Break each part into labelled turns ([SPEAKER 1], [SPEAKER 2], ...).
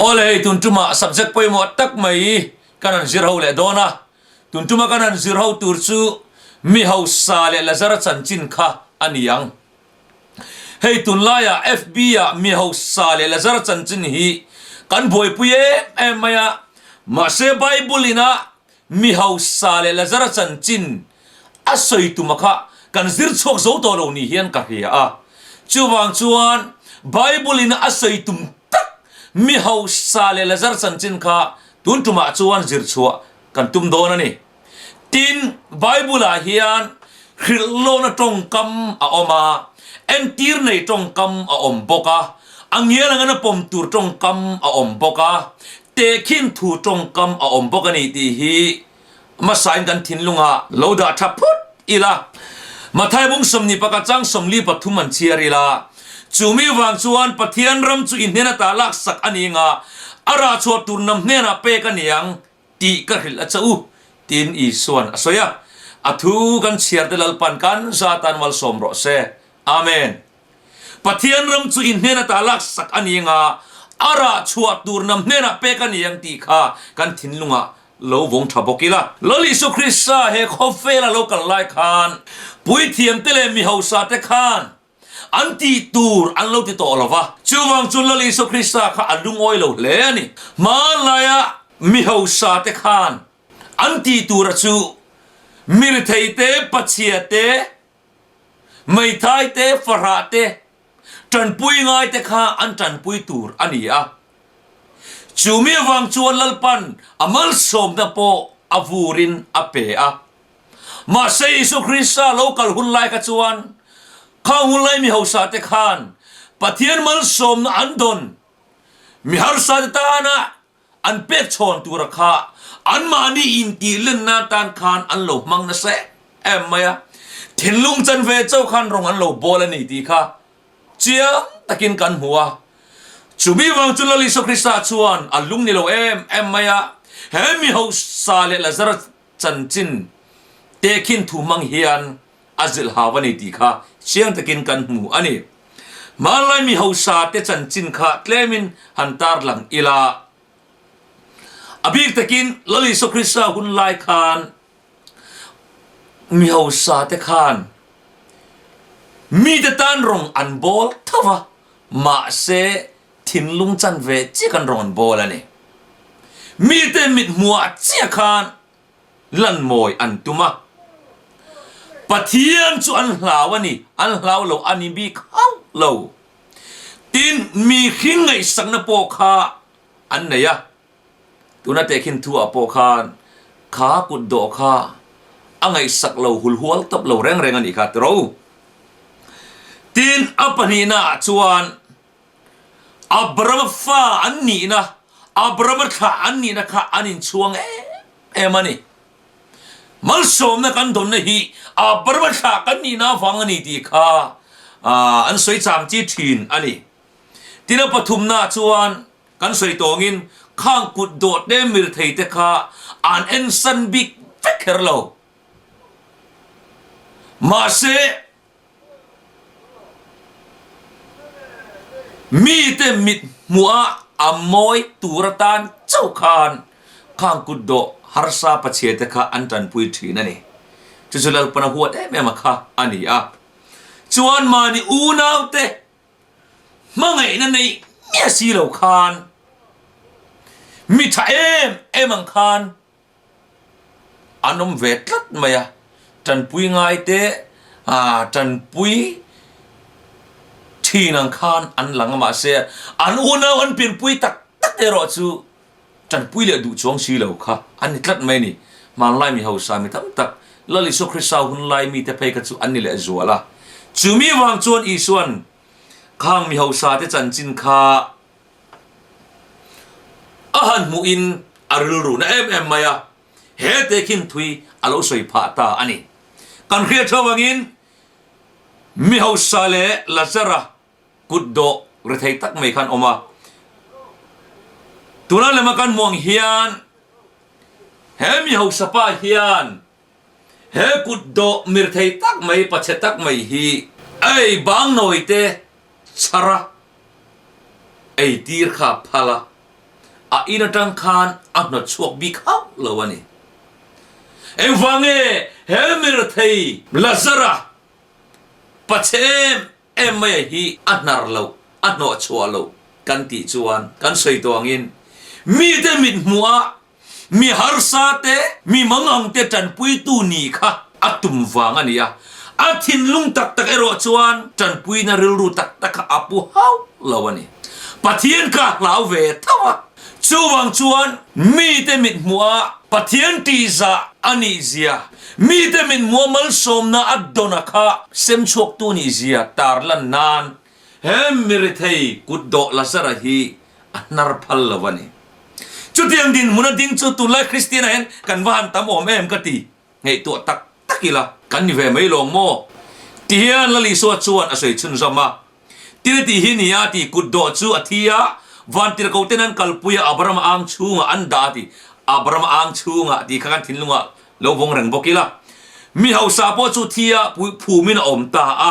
[SPEAKER 1] Awle hei tun tumah subject pawimawh tak mai kan han zir ho leh dawn a, tun tuma kan han zir ho tur chu mi hausa leh Lazara chanchin kha a ni ang. Hei tunlaiah FB ah mi hausa leh Lazara chanchin hi kan buaipui em em mai a, mahse Bible ina Mi hausa leh Lazara chanchin a sawi tuma kha kan zir chhuak zo tawh lo ni hian ka hria a. Chuvang chuan Bible-in a sawi tum tak mi hausa leh Lazara chanchin kha tun tumah chuan zir chhuah kan tum dawn a ni. Tin, Bible-ah hian hrilhlawna tawngkam a awm a, entir nei tawngkam a awm bawk a, a ngial angana pawm tur tawngkam a awm bawk a, Tehkhin thu tawngkam a awm bawk a ni tih hi hmasain kan thinlungah lo dah tha phut ila. Mathai bung sawmni pakhat chang 43 an chhiar ila, Chumi vang chuan Pathian ram chu i hnen ata laksak a ni nga, a rah chhuah tur nam hnenah pek a ni ang tih ka hrilh a che u, tiin Isuan a sawi a. A thu kan chhiar te Lalpan kan zatan malsawm rawh se. Amen. Pathian ram chu in hnen ata laksak a ni anga, a rah chhuah tur nam hnenah pek a ni ang tih kha kan thinlungah lo vawng tha bawk ila. Lal Isu Krista he khawvela lo kal lai khan puithiamte leh mi hausate khan an tih tur an lo ti tawh lo va. Chuvang chu Lal Isu Krista kha a lungawi lo hle a ni. Hmanlaia mi hausate khan an tih tura chu miretheite, pachiate, Meithai te, fahrah te, tanpui ngai te kha an tanpui tur a ni a. Chu mi avang chuan Lalpan a malsawmna pawh a vurin a pe a. Mahse Isu Krista lo kal hun lai kha chuan khang hun lai mi hausa te khan Pathian malsawmna an dawn mi harsa te tana An pek chhawn tura kha anmahni intih lenna tan khan an lo hmang nasa em mai a, thinlung chan ve chauh khan rawng an lo bawl a ni tih kha chiang takin kan hmu a. Chumi vang chu Lal Isua Krista chuan a lung ni lo em em mai a, he mi hausa leh Lazara chanchin tehkhin thu hmang hian a zilh hau a ni tih kha chiang takin kan hmu a ni. Hmanlai mi hausa te chanchin kha tlemin han tarlang ila, a bik takin Lal Isua Krista hun lai khan mi hausa te khan mite tan rawng an bawl tho va, mahse thinlung chan ve chiah khan rawng an bawl a ni. Mite mithmuah chiah khan lan mawi an tum a. Pathian chu an hlau a ni, an hlau lo a ni bik hauh lo. Tin, mi hring ngaihsakna pawh kha an nei a. Tuna tehkhin thu ah pawh khan kha kut dawh kha a ngaihsak lo hulhual tawp lo reng reng a nih kha tiro. Tin, a pahnihna ah chuan Abrahama fa an nihna, Abrahama thlah an nihna kha an inchhuang em em a ni. Malsawmna kan dawnna hi Abrahama thlah kan nihna avang a ni tih kha an sawi chang chi thin a ni. Tin a pathumna chuan kan sawi tawngin khang kut dawh te mirthei te kha an ensan bik vek kher lo. Mahse, Mite mit hmuh a mawi tur atan chauh khan khang kut dawh harsa pachhia te kha an tanpui thin a ni. Chu chu Lalpana huat em em a kha a ni a. Chuan mahni unaute hmangaihna neih miah si lo khan mi tha em em ang khan An awm ve tlat mai a, tanpui ngai te tanpui thin ang khan an lang a mahse an unau an pianpui tak tak erawh chu tanpui leh duh chuang si lo kha an ni tlat mai a ni. Hmanlai mi hausa mi tam tak Lal Isua Krista hunlai mite phei kha chu an ni leh zual a, chumi vang chuan Isuan khang mi hausa te chanchin kha A han hmuhin a rilru na em em mai a, he tehkhin thui a lo sawi phah ta a ni. Kan hriat tho angin mi hausa leh Lazara kut dawh rethei tak mai khan awm a. Tuna lema kan hmuh ang hian he mi hausa pa hian he kut dawh mirthei tak mai pachhe tak mai hi ei bang nawi te chhar a. Eitir kha a phal a. A in atang khan a hnawt chhuak bik hauh lo a ni. Engvang nge he mirethei Lazara pachhe em em maia hi a hnar loh, a hnawh chhuah loh kan tih chuan kan sawi tawh angin mite mit hmuhah Mi harsa te, mi mangang te tanpuitu nih kha a tum vang a ni a, a thinlung tak tak erawh chuan tanpuina rilru tak tak kha a pu hauh lo a ni. Pathian kha a hlau ve tho a, chuvang chuan mite mithmuha Pathian tihzah a nih zia, mite mithmuha malsawmna a dawna kha semchhuaktu nih zia tarlan nan he mirethei kutdawh Lazara hi a hnar phal lo a ni. Chutiang dinhmun a ding chu tunlai Kristian ah hian kan va han tam awm em ka ti ngaihtuah tak tak ila kan ni ve mai lawng maw? Ti hian Lal Isua chuan a sawi chhunzawm a, Thil tih hi ni a ti kut dawh chu a thi a, vantirhkoh ten an kalpui a Abrahama ang chhungah an dah a ti, Abrahama ang chhungah tih kha kan thinlungah lo vawng reng bawk ila. Mi hausa pawh chu thi a phumin a awm ta a,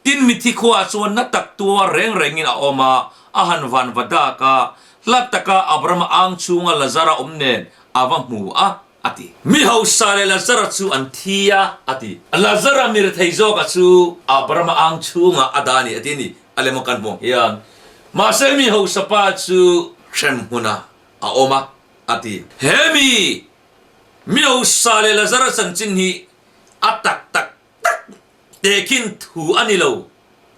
[SPEAKER 1] tin mithi khuaah chuan na tak tuar reng rengin a awm a, a han van va dak a, Hla taka Abrahama ang chhunga Lazara awm nen a va hmu a, a ti. Mi hausa leh Lazara chu an thi a, a ti. Lazara mi rethei zawka chu Abrahama ang chhungah a dah a ni, a ti a ni. A lem a kan hmuh ang hian. Mahse mi hausa pa chu hremhmunah a awm a, a ti. He mi, mi hausa leh Lazara chanchin hi a tak tak tak tehkhin thu a ni lo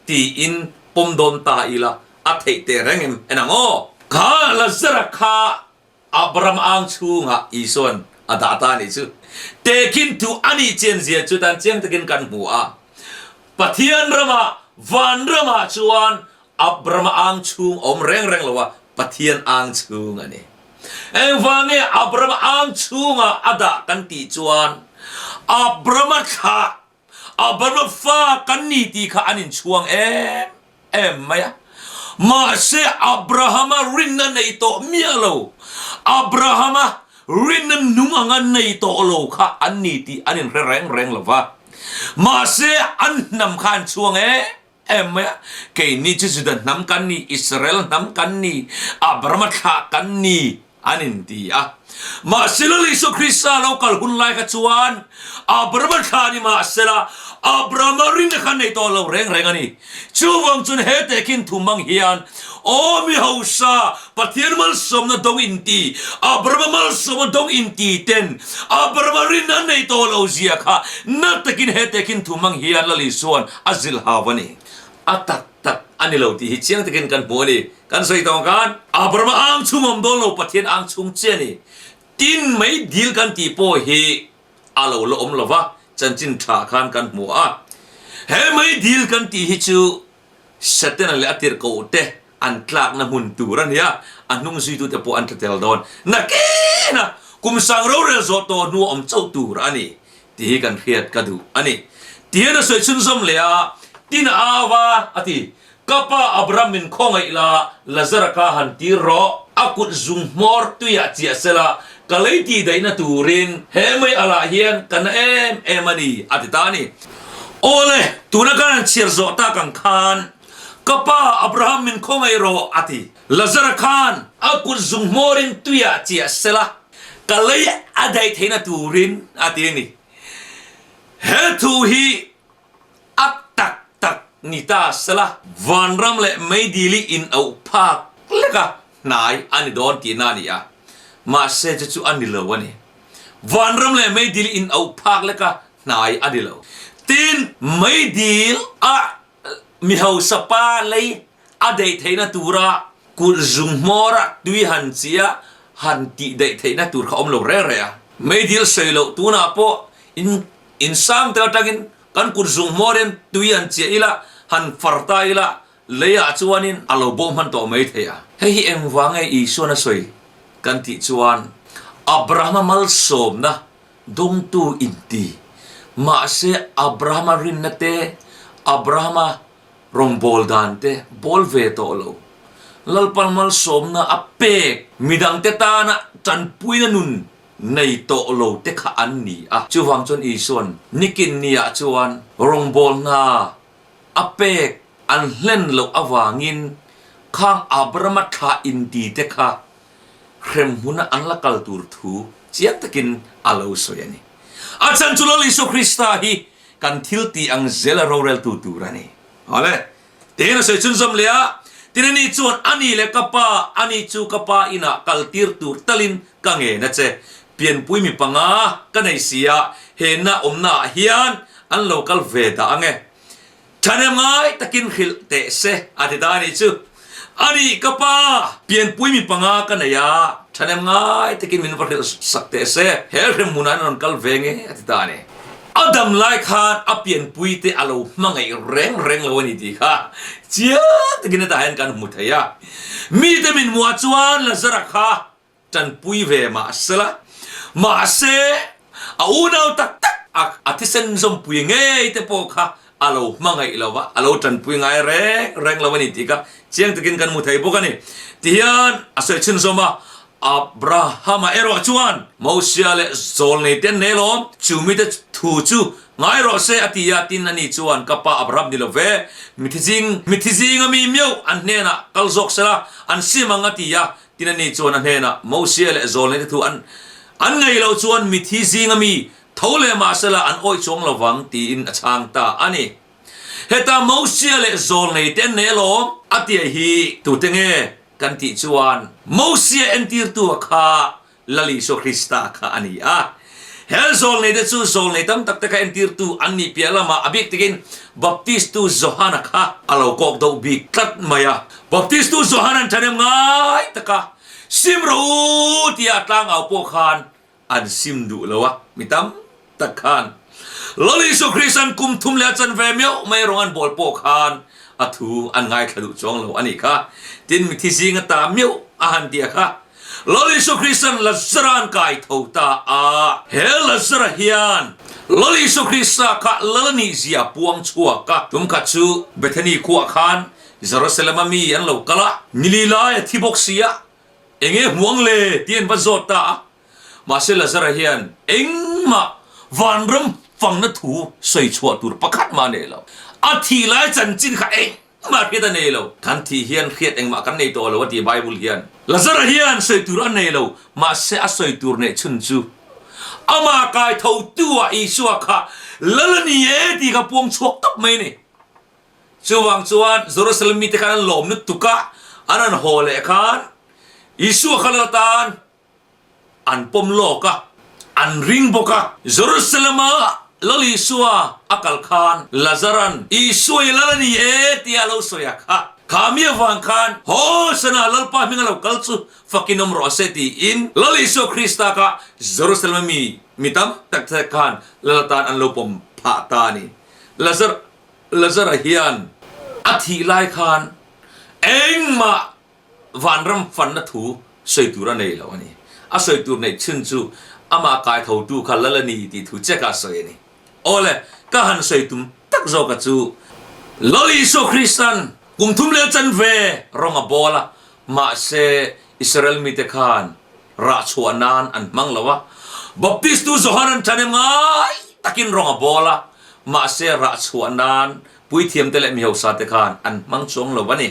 [SPEAKER 1] tiin pawm dawn ta ila a theih teh reng em en ang aw. Kha Lazara kha Abraham ang chhungah Isua'n a dah ta a nih chu. Tehkhin thu a nih chian zia chu tan chiang takin kan hmu a. Pathian ramah, van ramah chuan Abraham ang chhung a awm reng reng lo a, Pathian ang chhung a ni. Engvang nge Abraham ang chhungah a dah kan tih chuan Abrahama thlah Abrahama fa kan ni tih kha an inchhuang em em mai a. Mahse Abrahama rinna nei tawh miah lo, Abrahama rinna nung anga nei tawh lo kha an ni tih an inhre reng reng lo va. Mahse an hnam kha an chhuang em em mai a. Keini chu Juda hnam kan ni, Israel hnam kan ni, Abrahama thlah kan ni An inti a. Mahse Lal Isua Krista lo kal hun lai kha chuan Abrahama thla ni mahsela Abrahama rinna kha nei tawh lo reng reng a ni. Chuvang chuan he tehkhin thum ang hian Aw mi hausa, Pathian malsawmna dawng inti, Abrahama malsawmna dawng inti ten Abrahama rinna an nei tawh lo zia kha na takin he tehkhin thum ang hian Lal Isua'n a zilh hau a ni. A tak tak a ni lo tih hi chiang takin kan hmu a ni. Kan sawi tawh ang khan Abrahama ang chhung awm dawn lo Pathian ang chhung chiah a ni. Tin mai dil kan tih pawh hi a lo la awm lo va, chanchin tha khan kan hmu a. He mai dil kan tih hi chu Setana leh a tirhkoh te an tlakna hmun tur a ni a, a hnung zuitute pawh an tla tel dawn. Nakina kum sang rorel zawh tawh hnu a awm chauh tur a ni tih hi kan hriat ka duh a ni. Tihian a sawi chhunzawm leh a, Tin a au a, a ti. Ka pa Abraham min khawngaih la, Lazara ka han tir rawh. A kut zung hmawr tuiah chiah sela, ka lei tih daihna turin he mei alah hian ka na em em a ni, a ti ta a ni. Awle, tuna kan han chhiar zawh tak ang khan, Ka pa Abraham min khawngaih rawh, a ti. Lazara khan a kut zung hmawrin tuiah chiah sela, ka lei a daih theihna turin, a ti a ni. He thu hi A tak tak ni ta sela, vanram leh meidili in auh phak lek a hnai a ni dawn tihna a ni a, mahse chu chu a ni lo a ni. Vanram leh meidili in auh phak lek a hnai a ni lo. Tin, meidil a mi hausa pa lei a daih theihna tura kut zung hmawra tui han chia han tih daih theihna tur kha awm lo reng reng a. Meidil sawi loh tunah pawh in Insang te atangin kan kut zung hmawrin tui an chiah ila, han far ta ila, leiah chuanin a lo bo hman tawh mai thei a. Hei hi engvang nge Isuan a sawi kan tih chuan Abrahama malsawmna dawngtu inti. Mahse Abrahama rinna te, Abrahama Rawngbâwl dante bâwl ve tawh lo. Lalpan malsawmna a pek midangte tana ṭanpuina nun nei tawh lo te kha an ni a. Chuvang chuan Isua'n nikin niah chuan rawngbâwl hna a pek an hlen loh avangin khang Abrahama thlah inti te kha. Hremhmuna an la kal tur thu chiang takin a lo sawi a ni. A chhan chu Lal Isua Krista hi kan thil tih ang zela roreltu tur a ni. Awle, tiin a sawi chhunzawm leh a, tin ani chuan a ni leh ka pa, ani chu ka pa inah kal tir tur talin ka ngen a che. Pianpui mi panga ka nei si a, he na awmna ah hian an lo kal ve dah ang e. Thahnem ngai takin hrilh teh se a ti ta a nih chu. A nih ka pa, pianpui mi panga ka nei a, thahnem ngai takin min va hrilh sak teh se, he hrem hmunah an rawn kal ve nge a ti ta a ni. A dam lai khan a pianpui te a lo hmangaih reng reng lo a ni tih kha chiang takin hetah hian kan hmu thei a. Mite min hmuh ah chuan Lazara kha Tanpui ve mah sela, mahse a unau tak tak a a thisen zawmpui ngei te pawh kha a lo hmangaih lo va, a lo tanpui ngai reng reng lo a ni tih kha chiang takin kan hmu thei bawk a ni. Tihian a sawi chhunzawm a, Abrahama erawh chuan Mosia leh Zawlnei te an nei alawm, chu mite thu chu ngai rawh se a ti a, tin ani chuan ka pa Abraham ni lo ve, mithi zing mithi zinga mi miauh an hnenah kal zawk sela an sim ang a ti a, Tin ani chuan a hnenah, Mosia leh Zawlneite thu an an ngei loh chuan mithi zinga mi tho leh mahsela an awih chuang lo vang, tiin a chhang ta a ni. Heta Mosia leh Zawlneite an nei alawm a tia hi tute nge kan tih chuan Mosia entirtu a kha Lal Isua Krista kha a ni a. He Zawlneite chu Zawlnei tam takte kha entirtu an nih piah lamah a bik takin Baptistu Johana kha a lo kawk deuh bik tlat mai a. Baptistu Johana'n ṭhahnem ngai taka sim rawh u tia a tlangau pawh khan an sim duh lo a, mi tam tak khan Lal Isua Krista'n kum thum leh a chanve meuh mai rawng an bawl pawh khan a thu an ngaithla duh chuang lo a nih kha. Tin, mithi zinga ta meuh a han ti a kha. Lal Isua Krista'n Lazara an kai tho ta a. He Lazara hian Lal Isua Krista kha Lal a nih zia a puang chhuak a. Tum khat chu Bethany khuah khan Jerusalem a mi an lo kal a, nili lai a thi bawk si a, eng nge hmuang le tih an va zawt ta a. Mahse Lazara hian engmah vanram fangna thu sawi chhuah tur pakhat mah a nei lo. A thih lai chanchin kha eng Engmah hriat a nei lo. Kan thih hian hriat engmah kan nei tawh lo a ti Bible hian. Lazara hian sawi tur a nei lo, mahse a sawi tur neih chhun chu amah kai tho tu ah Isua kha Lal a ni e tih kha puang chhuak tawp mai a ni. Chuvang chuan Jerusalem mite khan an lawm lutuk a, an han haw leh khan Isua kha Lal atan An pawm lawk a, an ring bawk a. Jerusalem-a Lal Isua a kal khan Lazaran, Isua i Lal a ni e tia a lo sawi a kha. Kha mi avang khan, Hosana, Lalpa hming a lo kal chu fakin awm rawh se tiin Lal Isua Krista kha Jerusalem-a mi mi tam tak te khan Lal atan an lo pawm phah ta a ni. Lazar, Lazara hian a thih lai khan engmah Vanram fanna thu sawi tur a nei lo a ni. A sawi tur neih chhun chu amah kaithotu kha Lal a ni tih thu cheka a sawi a ni. Awle, ka han sawi tum tak zawka chu Lal Isua Kristan kum thum leh chanve rawng a bawl a, mahse Israel mite khan rah chhuah nan an hmang lo a. Baptistu Johanan ṭhahnem ngai takin rawng a bawl a, mahse rah chhuah nan puithiamte leh mihausa te khan an hmang chuang lo a ni.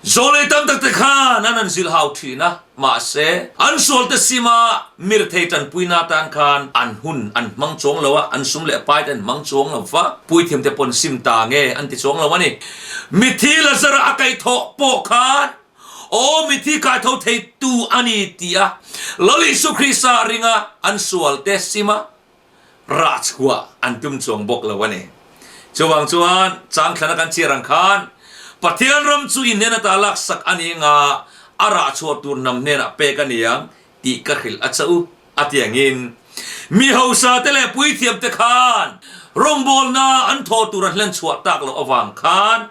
[SPEAKER 1] Zawlei tam tak te khan an an zilh hau thin a, mahse, an sualte sima mirthei tanpuina atan khan an hun an hmang chuang lo a, an sum leh pai te an hmang chuang lo va, puithiam te pawn sim ta nge an ti chuang lo a ni. Mithi Lazara a kaihthawh pawh khan, Aw mithi kaitho theitu a ni ti a, Lal Isu Krista ringa an sualte sima rah chhuah an tum chuang bawk lo a ni. Chuvang chuan changthlana kan chhiar ang khan Pathian ram chu in hnen ata laksak a ni anga a rah chhuah tur hnam hnenah pek a ni ang tih ka hrilh a cha u a ti angin mi hausa te leh puithiam te khan rawngbawlna an thawh tur an hlen chhuah tak loh avang khan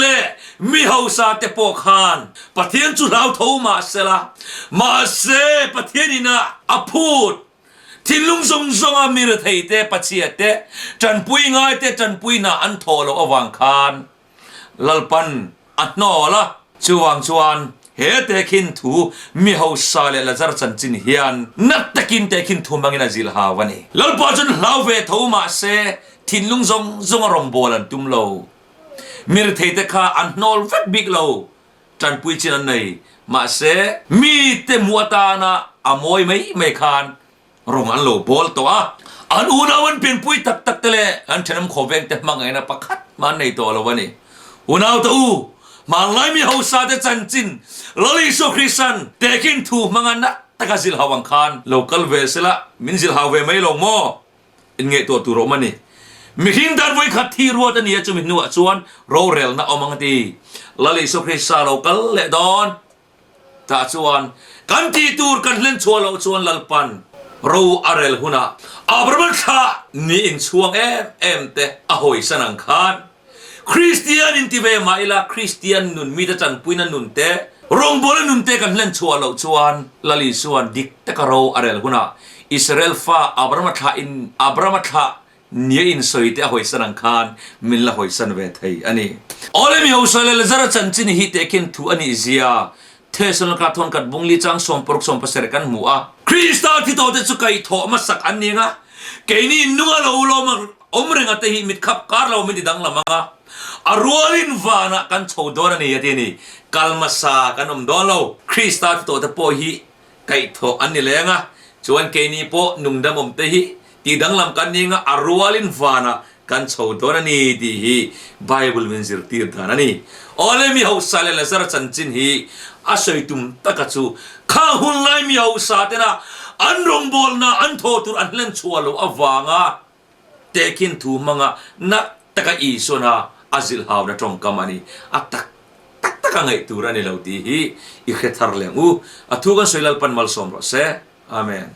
[SPEAKER 1] leh mi hausa te pawh khan Pathian chu hlau tho mahsela mahse Pathian inah a phut Thinlung zawng zawnga mi rethei te, pachhia te, tanpui ngai te tanpuina an thawh loh avang khan Lalpan a hnawl a. Chuvang chuan he tehkhin thu mi hausa leh Lazar chanchin hian nat takin tehkhin thu hmangin a zilh hau a ni. Lalpa chuan hlau ve tho mah se thinlung zawng zawnga rawngbâwl an tum lo. Mi rethei te kha an hnawl vek bik lo. Tanpui chin an nei. Mahse, mite hmuh atana a mawi mai mai khan rawng an lo bawl tawh a. An unau an pianpui tak tak te leh an thenawm khawveng te hmangaihna pakhat mah an nei tawh lo a ni. Unau te u, hmanlai mi hausa te chanchin Lal Isua Krista'n tehkhin thu hmanga nat taka zilhau ang khan lo kal ve sela min zilhau ve mai lo maw? Inngaihtuah tur a awm a ni. Mihring dan vawikhat thi ruat a ni a, chumi hnuah chuan rorelna awm ang a ti. Lal Isua Krista lo kal leh dawn. Tah chuan kan tih tur kan hlen chhuah loh chuan Lalpan ro a rel hunah Abraham thlah ni inchhuang em em te a hawisan ang khan Kristian inti ve mah ila Kristian nun mite tanpuina nun te rawngbawla nun te kan hlen chhuah loh chuan Lal Isuan dik taka ro a rel hunah Israel fa Abraham thlah in Abraham thlah Nia insawi te a hawisan ang khan min la hawisan ve thei a ni. Awle mi hausa leh Lazara chanchin hi tehkhin thu a nih zia Thesalonika thawnkhat bungli chang 16 17 kan hmu a. Krista thi tawhte chu kaihthawh hmasak an ni anga, keini nunga lo lawm awm renga te hi mitkhap kar lo min ti danglam anga, a rualin vanah kan chho dawn a ni a ti a ni. Kal hmasa kan awm dawn lo. Krista thi tawhte pawh hi Kaihthawh an ni leng a, chuan keini pawh nungdam awm te hi tih danglam kan ni anga a rualin vanah kan chho dawn a ni tih hi Bible min zirtir dan a ni. Awle mi hausa leh Lazara chanchin hi a sawi tum taka chu khang hun lai mi hausa tena an rawngbawlna an thaw tur an hlen chhuah loh avanga Tehkhin thu hmanga nak taka Isuana a zilhauna tawngkam a ni. A tak tak taka ngaih tur a ni lo tih hi i hre thar leng u. A thu kan sawi Lalpan malsawm rawh se. Amen.